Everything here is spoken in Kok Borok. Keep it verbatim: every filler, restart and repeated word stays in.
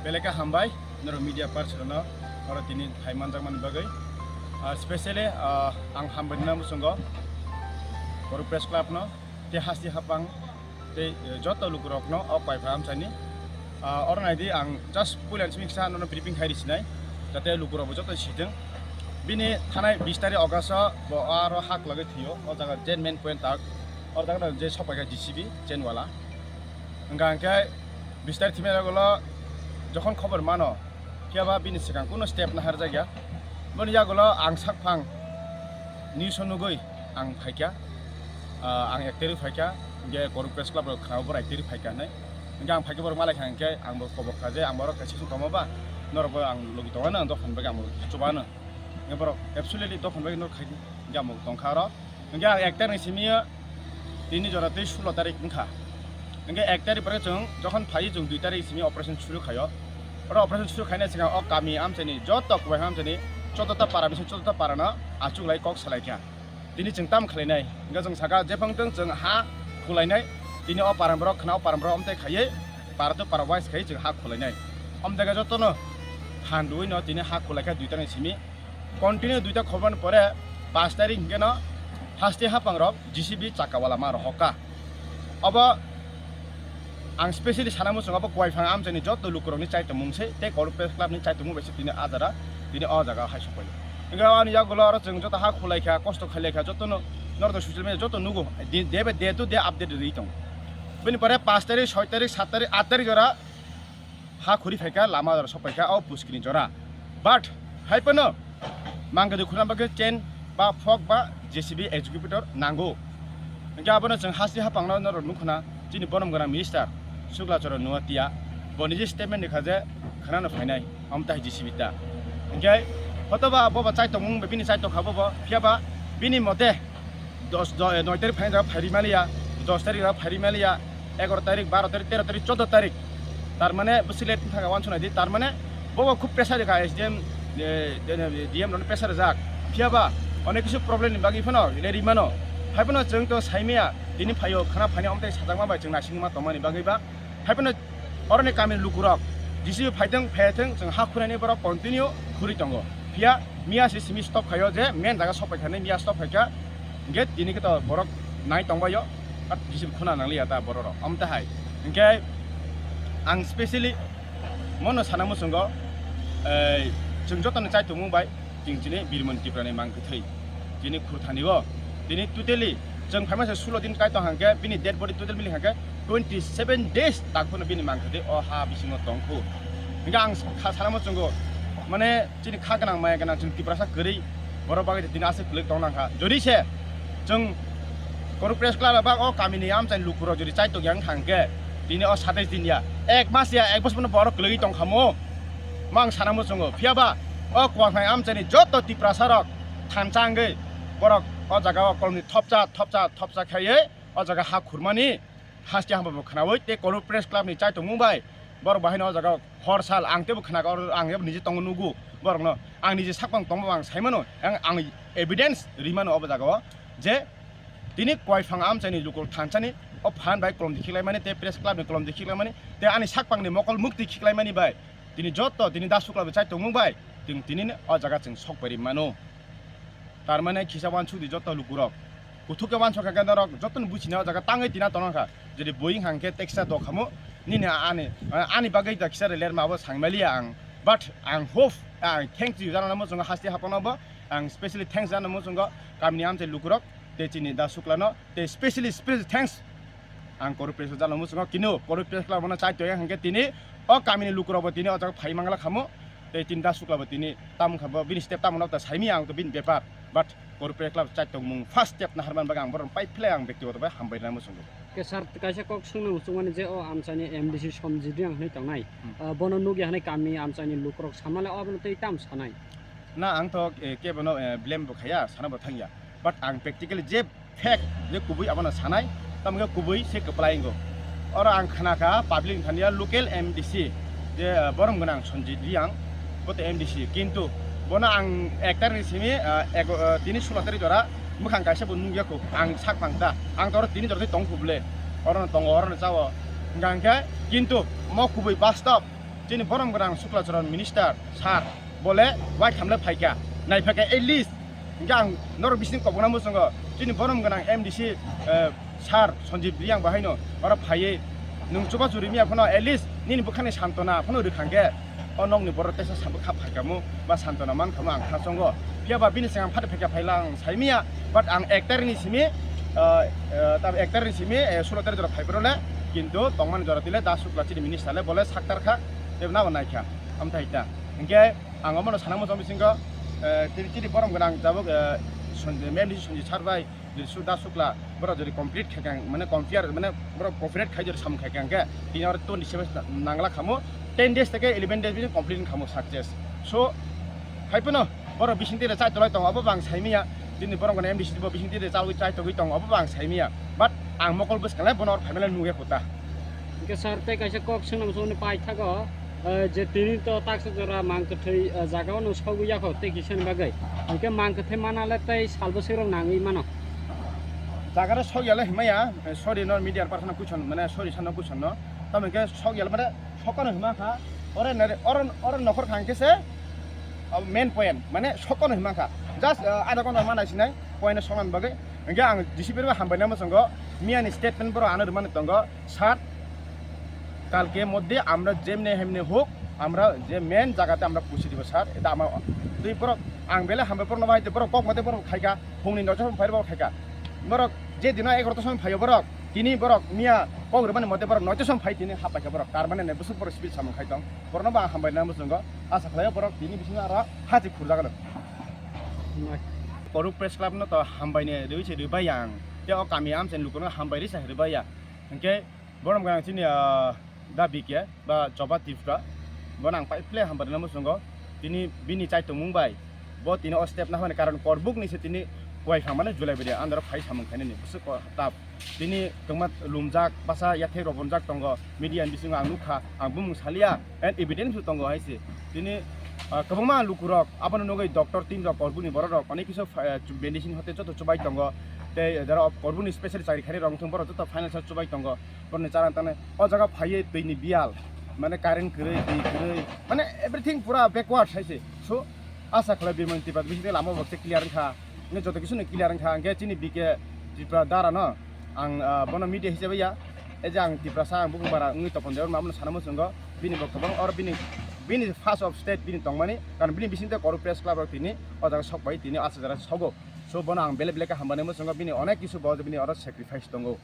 Belai khe hambai norok media person no oro tini phai manjakmani bagwi. Ah, specially, ah, ang hambai rwna muchungo Borok Press Club no tei hasti hapang tei, eh, joto lukurokno o Kwaiphang amchaini, ah, oro naidi ang just puila simi kisa nono briefing khai risinai, jate lukurokbo joto sitwng. Bini thanai bis tarik August o bo aro hak lagwi thwio, o jaga je main point tak, o jaga je sopaikha J C B chain wala. Hwnkha hwnkhe bis tarik thwimani yagulo jokhon khobor mano, phiyaba bini swkang kuno step naharjakya. Boni yagulo ang sakphang news o nugwi ang phaikha, ah, ang ek tarik phaikha, hwnkhe Borok Press Club rok khwnao borok ek tarik phaikha hinwi. Hwnkhe ang phaikhe borok malaikha hwnkhe ang bo kobok kha je ang borok kaisa song tongma ba, norok bo ang logi tongmano, ang dophani bagwi ang bo chubano. Hwnkhe borok absolutely dophani bagwi norok khaidi, hwnkhe ang bo tongkha oro. Hwnkhe ang ek tarik ni simi o tini jora tei sulo tarik wngkha. Hwnkhe ek tarik pore chwng jokhon phai chwng dui tarik simi operation suru khaio. Oro operation suru khaina swkang o kami amchaini joto Kwaiphang amchaini choddo ta para, bisi choddo ta para no achuk lai kok salai kha. Tini chwng tam khlainai, hwnkhe chwng saka jephang tong chwng ha khulainai. Tini o para borok khna o para borok amtai khaiwi para to para wise khai chwng ha khulainai. Amtaka jotono phan rwino tini ha khulai kha dui tarik ni simi. Continue duita khobor ni pore paanch tarik hwnkhe no hasti hapang rok J C B chakawala ma rohok kha. Obo ang specially sana muchung obo Kwaiphang amchaini joto lukurok ni chaitomung se tei Borok Press Club ni chaitomung bai se tini a jara tini o jaga hai sokpai. Hwnkhe ani yagulo oro chwng joto ha khulai kha, kosto khailai kha, joto no norok social media joto nugo. Di-, day by day to day update rwi tongo. Bini pore paanch tarik, soi tarik, sat tarik, at tarik jora ha khuri phaikha, lama jora sok phaikha, o puskini jora. But hai phano mangkhe khuna bagwi chain ba fork ba J C B excavator nango. Hwnkhe abono chwng hasti hapangno norok nukho na, chini borom gwnang minister Sukla Charan Nuatia, bo niji statement rikha je khwnano phainai, omo tai J C B ta. Hwnkhe hotoba bobo chaitomung bai bini chaitokha bobo, phiyaba bini mote dos, do-, noi tarik phaina jaga phai rimaliya, dos tarik jaga phai rimaliya, egaro tarik, baro tarik, tero tarik, choddo tarik. Tar mane bwswk late wngkha wansuknai di, tar mane bobo khub pressure rikha S D M, eh, D M rokno pressure rijak. Phiyaba onek kisu problem ni bagwi phano le rimano. Hai phano chwng to saimaya, tini phaio khana phaini omtei sajakma bai chwng naisingma tongmani bagwi ba. Hai phano oroni kamini lukurok J C B phaithwng, phaithwng, chwng ha khurani borok continue khuri tongo. Phiya miya se simi stop khaio je main jaga sok paikha hinwi miya stop khaikha. Hwnkhe tini khe to borok nai tongbaio, at J C B khuna nangliya ta borok rok. Omo tahai. Hwnkhe ang specially mono sana muchungo, ei, chwng jotoni chaitomung bai chwng chini Birmoni Tiprani mangkwthwi. Chini khurthani o. Tini totally chwng phaima se sulo din kai tong hangkhe bini dead body total mili hangkhe twenty seven days tak phano bini mangkwthwi o ha bisingo tongkhu. Hingkhe ang kha sana muchungo mane chini kha gwnang maya gwnang chwng Tiprasa kwrwi borok bagwi tini aswk kwlwk tong nangkha. Jodi se chwng Borok Press Club ba o kamini amchaini lukurok jodi chai tongya wngkha hangkhe tini o satais din ya, ek mas ya, ek bosor phano borok kwlwgwi tongkha mo. Mang sana muchungo. Phiyaba o Kwaiphang amchaini joto Tiprasa rok thansa wngwi borok o jaga o kolomni thopsa, thopsa, thopsa khaiwi o jaga ha khurmani haste hambai bo khwnawi tei Borok Press Club ni chai tongmung bai borok bahai no o jaga o hor sal ang teibo khwnakha, oro ang teibo nije tongo nugo borok no, ang nije sakphang tongbo ang saimano, ang, ang evidence rimano obo jaga o je tini Kwaiphang amchaini lukurok thansani o phan bai kolomdi khiklaimani tei Press Club ni kolomdi khiklaimani tei ani sakphang ni mokol mukti khiklaimani bai tini joto tini Da Sukla bo chai tongmung bai chwng tini o jaga chwng sok pai rimano. Tar mane kisa wansuk di joto lukurok. Kuthuk khe wansuk kha khe norok jotono buchina o jaga tangwi tina tongna kha. Jodi buing hang khe teksa dokhamo nini ani, ani bagwi da kisa lerma bo sangmaliya ang. But ang hope, ang thanks you jana muchungo haste hapano bo. Ang specially thanks jana muchungo kamini amchai lukurok tei chini Da Sukla no tei specially, specially thanks. Ang Borok Press Club jalo muchungo kinu Borok Press Club no chai toya hingke tini o kamini lukurok bo tini o jaga phai mangla khamo tei tini Da Sukla bo tini tam kha bo bini step tamo nok ta saimi ang to bini bepar, but Borok Press Club chai tongmung first step na harman bagwi ang borok pai phle ang bektigoto bai hambai rwna muchungo. Ke sir, kaisa kok swngna muchungmani je o amchani M D C Somjit Reang hinwi tongnai. Hmm. Ah, bono nugya hinwi kami amchani lukurok samale abono tei tam sanai. Na ang to, eh, kebono, eh, blame bo khaya, sana bo thangya. But ang practically je fact je kubui abono sanai, tamo khe kubui se kwplai wngo. Oro ang khna kha public ni thani ya local M D C je, ah, borom gwnang Sanjit Reang, bo to M D C, kintu bono ang ek tarik ni simi, ah, ego, ah, tini sulo tarik jora mwkhang kaisa bo nukya kho, ang sak phang ta, ang to oro tini jora tong kho bwle, oro no tongo, oro no chao, hwnkha hwnkhe kintu mo kubui bastob Chini borom gwnang Sukla Charan minister sir bole wai khamle phaikha, naiphakha at least. Hingke ang norok bising kobokna muchungo chini borom gwnang M D C, eh, sir Sanjib Riyang bahaino oro phaiwi nwng chubachu rimiya phano at least nini bwkhani santona phano rwkhangkhe o nokni borok teisa sabo kha phaikhamu ba santona mankhamu ang khachongo. Phiya ba bini sengkang phate phaikha phaila ang saimiya, but ang ek tarikni simi, eh, eh, tab ek tarikni simi, eh, sulo tarik jora phaibrole, kintu tongmani jora tile da Sukla chini minister le bole saktar kha, tei nabo naikha, amthai ta. Hingke ang omono sana muchung bisingo, eh, chini, chini borom gwnang tabuk, eh, Sanjib, M D C Sanjib sir bai, Jodi su da Sukla, borok jodi complete khaikha, mane compare, mane borok cooperate khai jodi samung khaikha hingkhe, tini oro twenty seven nangla khamu, ten days theke eleven days bising complete khamu success. So, hai phano borok bising tire chai tolai tongo, abo bo ang saimiya, tini borok gana M D C bo bising tire chawi chai togwi tongo, abo bo ang saimiya. But ang mokol bwskango bono oro phaimale nugya kota. Hingke sir tei kaisa kok swnam swnamni paithago, eh, je tini to taksa jora mang kwthwi, eh, jagao no sogwi yakho tei kisani bagwi. Hingke mang kwthwi manale tei salbwswk rok nangwi mano. Jagaro sogyale himaya, eh, sorry no media person no kuchon, mane sorry sano kuchon no. Tamo hingke sogyale mane sokono hima kha, ore nare, oro, oro nokhor kha hingke se, abo main point, mane sokono hima kha. Just, eh, adha ghonta mana sinai, point no soknani bagwi. Hingke ang D C P rok hambai nai mwchungo, miyani statement borok ano rwmani tongo. Sir, কালকে মধ্যে আমরা যেমনে হেমনে হোক, আমরা যে মেন জায়গাতে আমরা পৌঁছে দিব স্যার। এটা আমার, tei borok, ang belai hambai borokno bahai tei borok kok mate borok khaikha, phungni noito somoi phai borok khaikha. Borok je dino egaroto somoi phaio borok, tini borok miya kok rwmani mote borok noito somoi phai tini haphaikha borok. Tar mane ne bwswk borok speed samung khai tong. Borokno bo ang hambai nai mwchungo. Asa khlaio borok tini bisingo aro hati khurjagano. Koruk Press Club no to hambai ne rwi se rwi bai ang. Tei o kami amchai lukuno hambai risa rwi bai ya. Hingke borom gwnang chini, ah, da B K ba Choba Tripura, bono ang pai phle hambai rwna muchungo. Tini bini chai tongmung bai bo tini o step na hwnwi karon korbuk ni se tini kuai phang mano July bidi andro phai samung khainani bwswk ko tap. Tini kwbangma lumjak basa yathek rok bonjak tongo, media ni bisingo ang nukha, ang bumung salia and evidence bo tongo hai se. Tini, ah, kwbangma lukurok abono nugwi doctor team rok korbuk ni borok rok onek kisu, ah, medicine hote joto chubai tongo. Tei jara korbuk ni special chakri khainai rok wngthung borok joto financial chubai tongo. Borokni charang tangnai o jaga phaiwi twi ni biyal, mane current kwrwi, twi kwrwi, mane everything pura backward hai se. So, asa khlai Biman Tripura bisingtwi lama bo se clear wngkha, hwnwi joto kisu no clear wngkha, hwnkhe chini B K Tripura dara no ang, ah, bono media hisabe ya, e je ang Tiprasa, ang bukung bara wngwi topon de, abono sana muchungo, bini bo kwbang or bini, bini first of state bini tongmani, karon bini bisingtwi Koruk Press Club rok tini o jaga sok bai tini asa jora sogo. So, bono ang belai belai khe hambai nai muchungo, bini onek kisu bo bini oro sacrifice tongo.